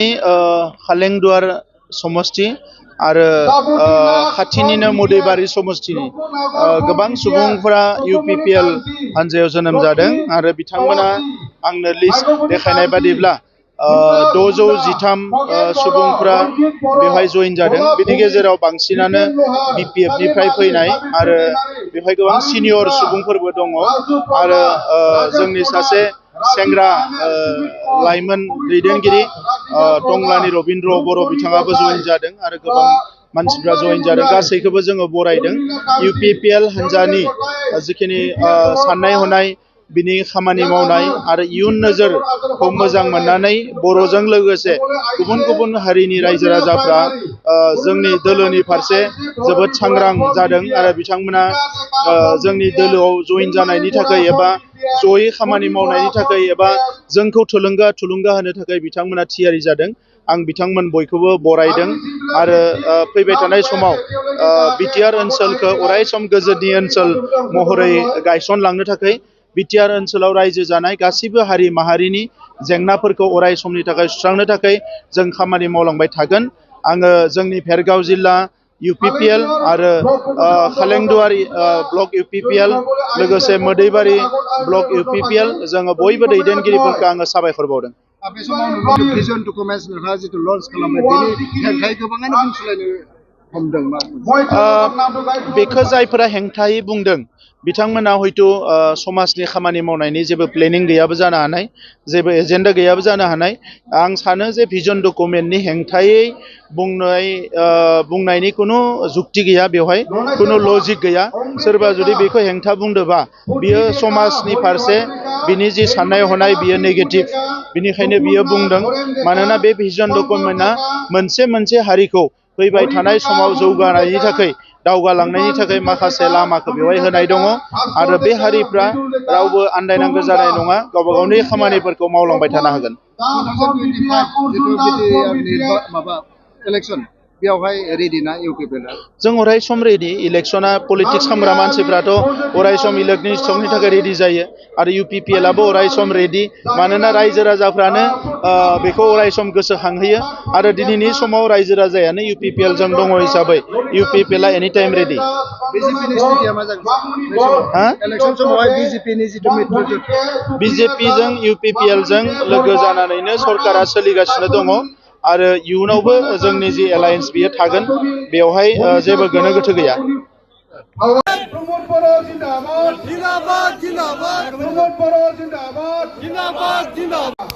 खालेंदुवार समष्टि आरो खाथिनिनो मुदैबारि समष्टिनि गोबां सुबुंफोरा UPPL हानजायाव जोनोम जादों आरो बिथांमोना आंनो लिस्ट देखायनाय बादिब्ला 613 सुबुंफोरा बेवहाय जइन जादों। बिनि गेजेराव बांसिनानो BPF निफ्राय फैनाय आरो बेवहाय गोबां सिनियर सुबुंफोरबो दङ आरो जोंनि सासे सेंग्रा लाइमोन दैदेनगिरि टंलानि रबिन्द्र बर' बिथाङाबो जइन जादों आरो गोबां मानसिफ्रा जइन जादों। गासैखौबो जोङो बरायदों। UPPL हानजानि जिखिनि साननाय हनाय बिनि खामानि मावनाय आरो इयुन नोजोरखौ मोजां मोननानै बर'जों लोगोसे गुबुन गुबुन हारिनि रायजो राजाफ्रा जोंनि दोलोनि फारसे जोबोद सांग्रां जादों आरो बिथांमोना जोंनि दोलोआव जइन जानायनि थाखाय एबा जयै खामानि मावनायनि थाखाय एबा जोंखौ थुलुंगा होनो थाखाय बिथांमोना थियारि जादों। आं बिथांमोन बयखौबो बरायदों आरो फैबाय थानाय समाव BTR ओनसोलखौ अरायसम गोजोननि ओनसोल महरै गायसनलांनो थाखाय BTR ओनसोलाव रायजो जानाय गासैबो हारि माहारिनि जेंनाफोरखौ अराय समनि थाखाय सुस्रांनो थाखाय जों खामानि मावलांबाय थागोन। आङो जोंनि भेरगाव जिल्ला UPPL आरो खालेंदुवार ब्लक UPPL लोगोसे मोदैबारि ब्लक UPPL जोङो बयबो दैदेनगिरिफोरखौ आङो साबायखर बावदों। बे समाव भिजन डकुमेन्ट्स नोंथाङा जितु लन्च खालामबाय बेनि हेंथायै गोबाङानो बुंसोलायनो हमदों। बेखौ जायफोरा हेंथायै बुंदों बिथांमोना हयथ' समाजनि खामानि मावनायनि जेबो प्लेनिं गैयाबो जानो हानाय, जेबो एजेन्डा गैयाबो जानो हानाय। आं सानो जे भिजन डकुमेन्टनि हेंथायै बुंनायनि खुनु जुक्ति गैया, बेवहाय खुनु लजिक गैया। सोरबा जुदि बेखौ हेंथा बुंदोंबा बियो समाजनि फारसे बिनि जि साननाय हनाय बियो नेगेटिभ, बिनिखायनो बियो बुंदों। मानोना बे भिजन डकुमेन्टआ मोनसे हारिखौ फैबाय थानाय समाव जौगानायनि थाखाय दावगालांनायनि थाखाय माखासे लामाखौ बेवहाय होनाय दङ आरो बे हारिफ्रा रावबो आन्दायनांगौ जानाय नङा, गावबा गावनि खामानिफोरखौ मावलांबाय थानो हागोन। 2025 इलेक्सन बेयावहाय रेडि ना UPPL? जों अराय सम रेडि। इलेक्शना पलिटिक्स खालामग्रा मानसिफ्राथ' अराय सम इलेक्शननि थाखाय रेडि जायो आरो UPPL आबो अराय सम रेडि। मानोना रायजो राजाफ्रानो बेखौ अराय सम गोसोखांहोयो आरो दिनैनि समाव रायजो राजायानो UPPL जों दङ हिसाबै UPPL आ एनि टाइम रेडि। BJP जों UPPL जों लोगो जानानैनो सरकारा सोलिगासिनो दङ आरो इयुनावबो जोंनि जि एलायन्स बियो थागोन, बेवहाय जेबो गोनो गोथो गैया। प्रमोद बर' जिंदाबाद जिंदाबाद जिंदाबाद प्रमोद बर' जिंदाबाद जिंदाबाद जिंदाबाद